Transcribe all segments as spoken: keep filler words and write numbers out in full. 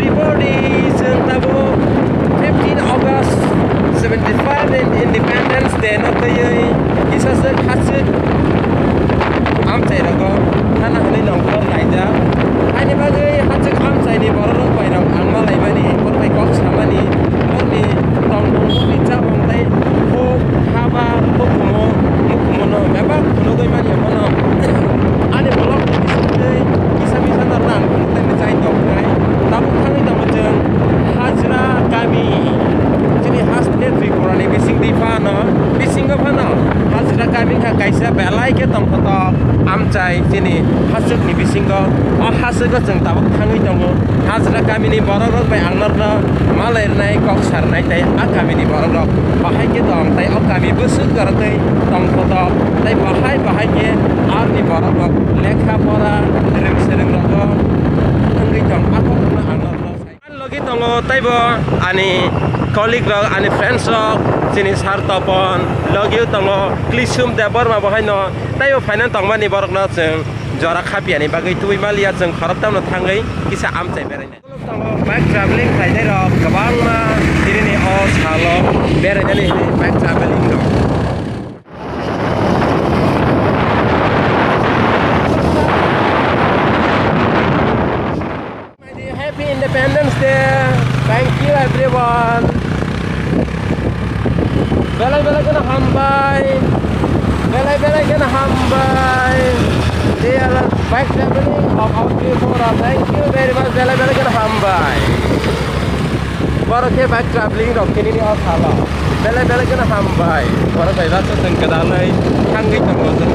Body chwng tabuk fifteen August seventy-five in Independence Day no twiwi kisa swk hachwk amchai rogo hana hwnwi nongkhor laijak. Haini bagwi hachwk amchai ni borok rok bai rok ang malaimani, borok bai kok samani, borokni tongmung, borokni chamung tei huk haba, hukumu, mukumu no bebak phunugwi manya bono. Ani vlog ni bisingtwi kisa misa no rang phunuknai ni chai tongkhnai. Tabuk thangwi tongo chwng Hajra kami. Chini haste Tripura ni bisingtwi phano, bisingo phano Hajra kami kha kaisa belai khe tongkhotok amchai chini hachwk ni bisingo. O hachwk o chwng tabuk thangwi tongo. Hajra kami ni borok rok bai ang norokno malai rwnai, kok sa rwnai tei a kami ni borok rok bahai khe tong tei o kami bwswk kwrwtwi tongkhotok tei bahai bahai khe aroni borok rok lekha pora rwng swrwng rogo wngwi tong, a kok rokno ang norokno sai. Logi tongo teibo ani colleague rok, ani friends rok, chini sir Topon, logi tongo Klisum Debbarma bo haino teibo phaina tongmani borokno chwng jora khapiyani bagwi tubui maliya, chwng khoroktamno thangwi kisa amchai berainai. Tongo bike traveling khlainai rok kwbangma tini ni o salo berainani hwnwi bike traveling rok. Happy Independence Day. Thank you everyone. Belai belai kheno hambai. Belai belai kheno hambai. They are bike traveling of our Tripura. Thank you very much. Belai belai kheno hambai. Borok khe bike traveling rok khe nini o salo. Belai belai kheno hambai. Borok bai baksa chwng kwdalai thangwi tongo chwng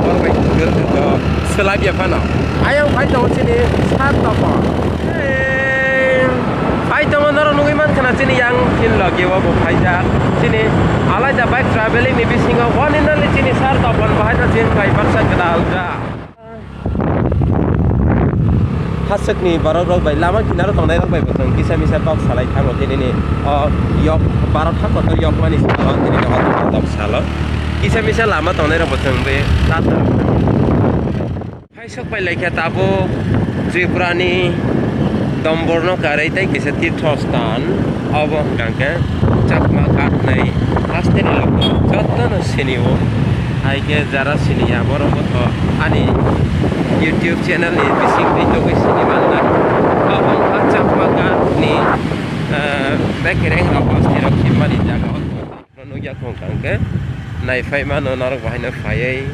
borok bai kwrwngtwi swlaiya phano. Ayang phai tongo chini sir Topon. Phai tongo norok nugwi mankha na chini yang phil logi o bo phaijak. Chini alaida bike traveling ni bisingo one and only chini sir Topon bo haino chini bai baksa kwdal ja. Hachwkni borok rok bai lama kinaro tongnai rok bai bo chwng kisa misa kok salai thango tini ni o yok Bharat ha kotor yok mani salo tini ni o kok salo kisa misa lama tongnai rok bo chwng bai ta tongo. Hai sok pai lai khe tabuk Tripura ni Dombor no karwi tei kisa tirtho sthan obo hwnkha khe Chakma Ghat hinwi haste ni logo jotono sini o. Hai khe jara sini ya borok bo tho ani YouTube channel ni bising twi tugwi sini manna. Obo wngkha Chakma Ghat ni, ah, bekereng rok basti rok khimmani jaga o. Nukya khong kang khe naiphai mano norok bahaino phaiwi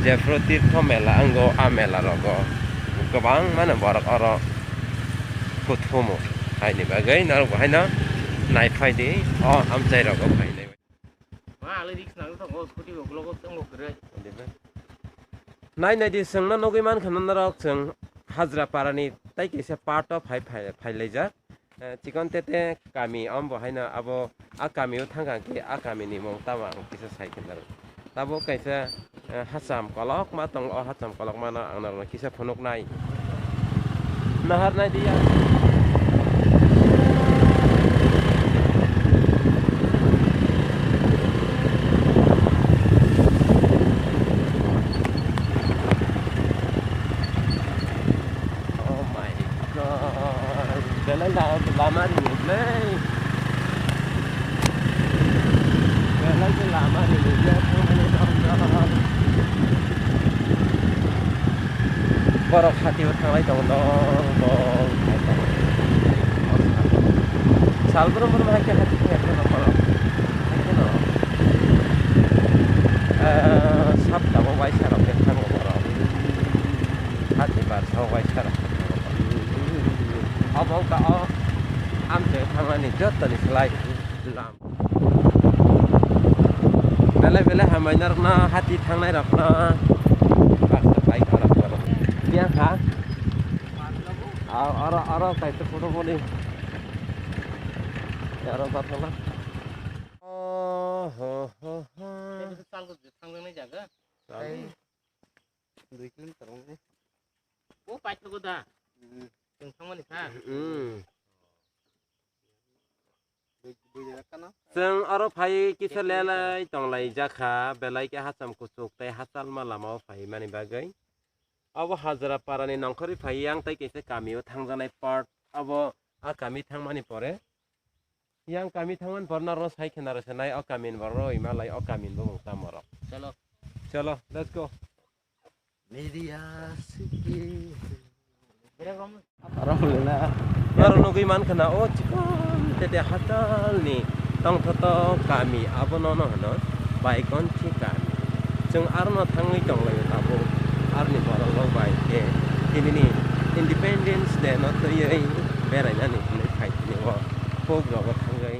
jephru tirtho mela wngo a mela rogo kwbang mano borok oro kuthumu haini bagwi norok bahaino naiphai di o amchai rogo phainai. Ma, ali risk nang tong, o scooty bo ulo bo tong kwrwi. Nai nai di, chwngno nugwi mankha norok chwng Hajra parani tei kaisa part o phai, phai, phailaijak. Eh, chikon tete kami, ombo haino abo a kami o thangkha khe a kami ni mung tamo ang kisa sai khe naro. Tabuk kaisa, eh, hacham kolokma tongo, o hacham kolokma no ang norokno kisa phunuknai. Naharnai diya. Oh my God, belai la-, lama ringwi le. Belai khe lama ringwi le, thangmani tongthok. Borok hati o thanglai tongo, dol dol. Sal brum brum hai khe hati khe borok. Hai khe no. Eh, sapta bo waisa rok khe thango borok. Hati bar sa waisa rok. Obo wngkha o amchai thangmani jotoni slai lam. Belai belai hambai norokno hati thangnai rokno. Baksa bai khorok khorok. Yang ha? Aro, aro, aro kaisa photo boni. Aro bathang na. Oh, ho, ho, ho. Sal ko thangjaknai jaga. Sal. Dui kilometer wngkha. O paithago da. Hmm. Chwng thangmani kha. Hmm. Dui, dui jaga kano. Chwng aro phai kisa lelai tonglai jakha, belai khe hacham kuchuk tei hachalma lama o phaimani bagwi. Abo Hajra parani nongkhorwi phai yang tei kaisa kami o thangjaknai part Abo a kami thangmani pore, yang kami thangmani pore norokno sai khe naro se nai o kami ni borok rok ima lai o kami ni bumung tamo rok. Chalo. Chalo, let's go. Media city. Oro hwnwi na. Oro nugwi mankha na o chikon tete hatalni tongthoto kami abono no hwno Baigonthi kami. Chwng arono thangwi tonglaio tabuk aroni borok rok bai khe tinini Independence Day no twiwi berainani hwnwi phai tini o huk rogo thangwi.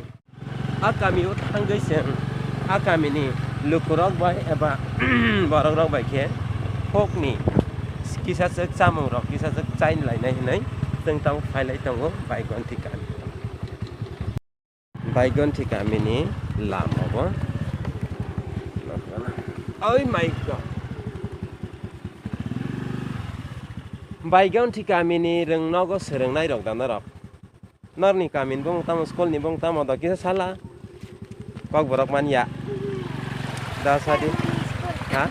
A kami o thangwi chwng a kamini lukurok bai eba borok rok bai khe hokni kisa chwk chamung rok kisa chwk chaini lainai hinwi chwng tamo phailai tongo Baigonthi kami. Baigonthi kamini lama bo. Oi my God. Baigonthi kamini rwng nogo swrwngnai rok da norok. Norni kamini bung tamo, school ni bung tamo do kisa sala. Kokborok manya. Da sadi. Ha?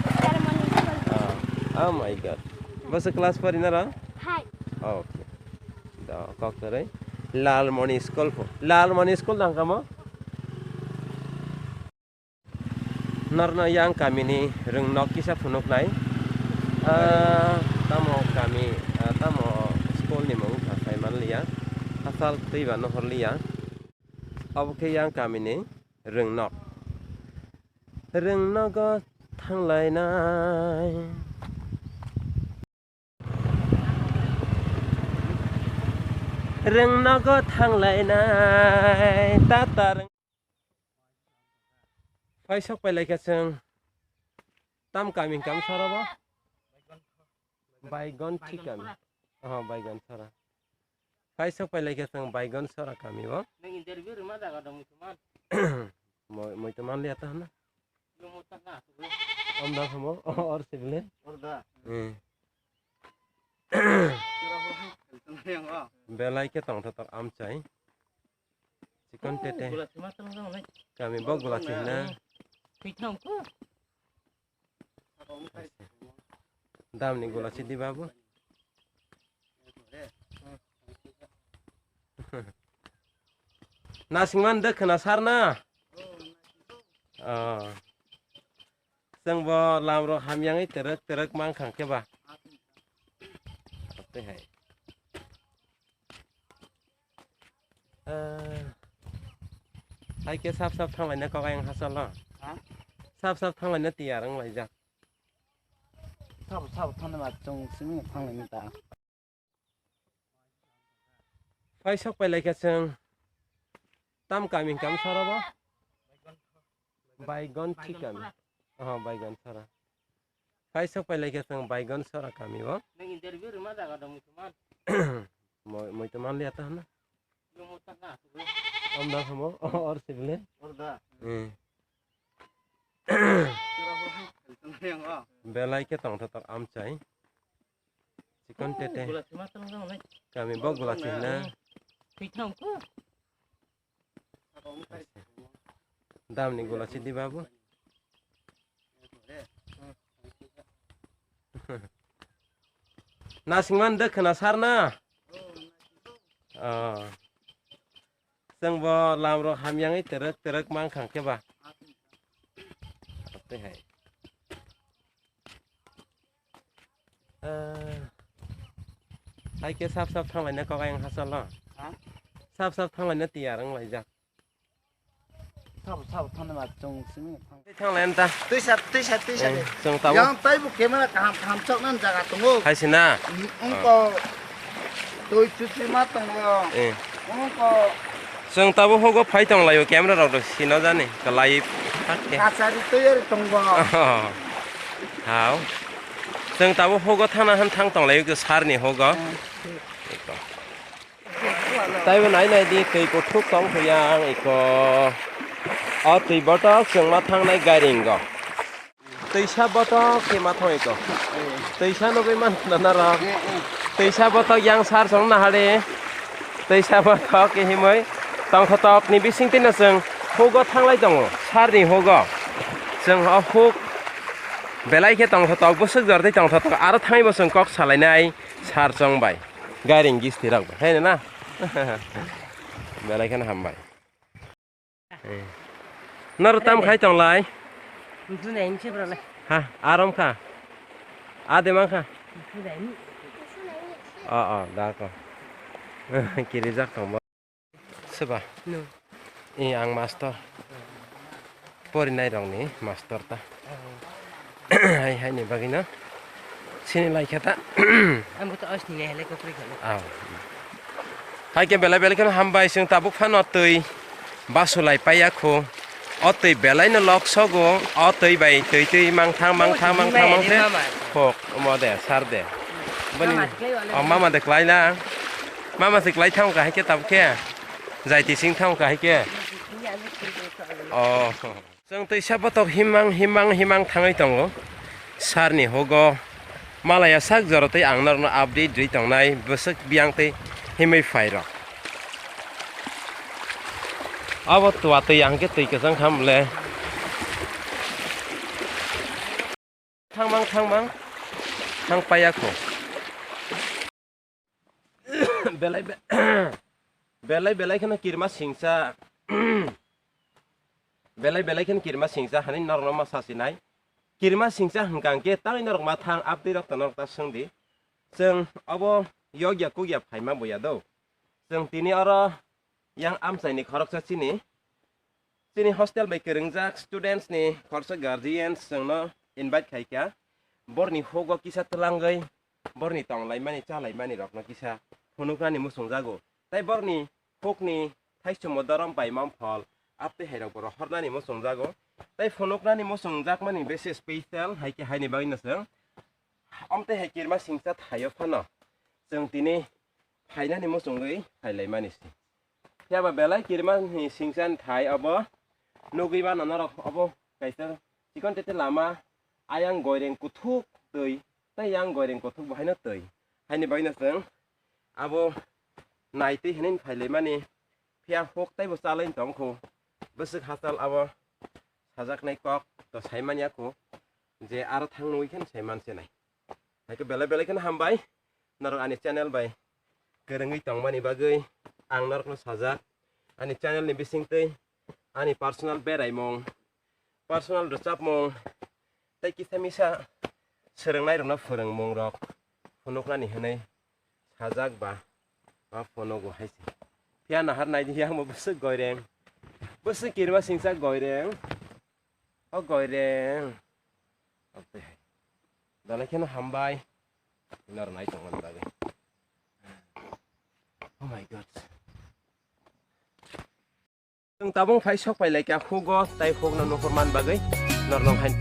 Ah. Oh my God. Bwswk class pori noro? Five. Okay. Do kok toroi. Lalmoni school po. Lalmoni school dang kamo? Norno yang kamini rwngnok kisa phunuknai. Ah, tamo kami, ah, tamo school ni mung wngkha saimanliya. Hachal twiba nuhorliya. Obo khe yang kamini rwngnok. Rwngnogo thanglainai. Rwngnogo thanglainai. Tata rwng- Phai sok pai laikha chwng. Tam kami hwnkha bwsarok bo? Baigonthi kami. Oh, Baigon sora. Phai sok pai laikha chwng Baigon sora kami o. Nang interview rwma jaga dong muitu man. Moi, moi to man liya ta hana. Lumo ta na. Om da hamo, or sibile. Or da. Hmm. Belai khe tongthotok amchai. Chikon tete. Kami bo gula chihna. Damni gula chidi babu. Nasingman de khna sarna. Oh. Chwng bo lam rok hamyangwi twrwk twrwk mang khang khe ba. Tei hai. Ah. Hai khe sap sap thanglaina kok ayang hachalo. Ha? Sap sap thanglaina tiyar wng laijak. Sap sap thanglaina chwng simi thanglaina ta. Phai sok pai laikha chwng. Tam kami hwnkha bwsarok bo? Baigonthi kami. Oh, Baigon sora. Phai sok pai laikha chwng Baigon sora kami o. Nang interview rwma jaga dong muitu man. Moi, moi to man liya ta hana. Lumo ta na. Om da hamo, or sibile. Or da. Hmm. Belai khe tongthotok amchai. Chikon tete. Kami bo gula chihna. Damni gula chidi babu. Nasingman de khna sarna. Oh. Chwng bo lam rok hamyangwi twrwk twrwk mang khang khe ba. Tei hai. Ah. Hai khe sap sap thanglaina kok ayang hachalo. Ha? Sap sap thanglaina tiyar wng laijak. Sabo, sabo, thangna ma chwng simi thang. Tei thanglaina ta. Twisa, twisa, twisa de. Chwng tabuk. Yang taibo camera kaham kaham choknani jaga tongo. Hai sina. Ungko twi chuchima tongo. Eh. Ungko. Chwng tabuk hogo phai tonglaio camera rok sino jani. Kalai phak khe. Kachari toyari tongo. Hao. Chwng tabuk hogo thangna han thang tonglaio ke sarni hogo. Eh. Eko. Taibo nai nai di, twi kuthuk tong thuyang iko. O twi botok chwng ma thangnai gairing go. Twisa botok khe ma thang iko. Twisa nugwi man khna narok. Twisa botok yang sar chwng nahari. Twisa botok khe himwi tongthotok ni bising tino chwng hugo thanglai tongo. Sar ni hugo. Chwng o huk belai khe tongthotok bwswk jor tei tongthotok aro thangwi bo chwng kok salainai sar chwng bai. Gairing gisti rok bai. Hai na? Belai kheno hambai. Eh. Noro tam khai tong lai? Ntu nai nse bro lai. Ha, arom kha. Ade mang kha. Ntu nai ni. O, o, da ko. Kirijak tong ba. Seba. No. Eh, ang master. Porinai rokni master ta. Hai, hai ni bagwi no. Sini lai kha ta. Ang bo to os ni le hele ko pri khalo. Aw. Hai khe belai belai kheno hambai, chwng tabuk phano twi basulai paiya kho. O twi belai no lok sogo. O twi bai twi twi mang thang, mang thang, mang thang, mang thang. Phok, omo de, sar de. Boni, o mama de klai na. Mama se klai thang kha hai khe tabuk khe. Jai ti sing thang kha hai khe. O. Chwng twi sa botok himang, himang, himang thangwi tongo. Sar ni hugo. Malaya sak jora tei ang norokno update rwi tongnai bwswk biyang tei himwi phai rok. Abo tua twi ang khe twi kwchang kham le. Thangmang, thangmang. Thang paiya kho. Belai be-, belai, belai kheno kirma singsa. Belai, belai kheno kirma singsa hani norokno ma sasinai. Kirma singsa hwnkha hwnkhe tangwi norok ma thang, update rok ta norok ta swng di. Chwng obo yokya kukya phaima buya do. Chwng tini oro yang amchaini khoroksa chini, chini hostel bai kwrwngjak students ni khoroksa guardians chwngno invite khaikha. Borni hugo kisa twlangwi borni tonglaimani chalaimani rokno kisa phunuknani muchungjago. Tai borni hukni thaichungmo dorom bai mamphol aptwi hairok bo rohornani muchungjago. Tai phunuknani muchungjakmani bese special hai khe haini bagwino chwng amtwi hai kirma singcha thaio phano chwng tini phainani muchungwi phailaimani se. Phiya ba belai kirima ni singcha ni thai obo nugwi mano norok obo kaisa chikon tete lama ayang goireng kuthuk twi tei yang goireng kuthuk bo haino twi. Haini bagwino chwng abo naitwi hinwi phailaimani phiya huk teibo chalwi tongkhu bwswk hachal abo sajaknai kok to saimanya khu je aro thang nugwi khe saimanse nai. Hai khe belai belai kheno hambai norok ani channel bai kwrwngwi tongmani bagwi ang norokno sajak. Ani channel ni bisingtwi ani personal beraimung, personal rwchapmung tei kisa misa swrwngnairokno phwrwngmungrok phunuknani hwnwi sajak ba ma phunugo hai se. Phiya nahar naidi yang bo bwswk goireng, bwswk kirima singcha goireng. O goireng. Ote. Dalai kheno hambai. Nor nai tongmani bagwi. Oh my God. Chwng tabung phai sok pai laikha hugo tai hukno nuhur man bagwi norno hain.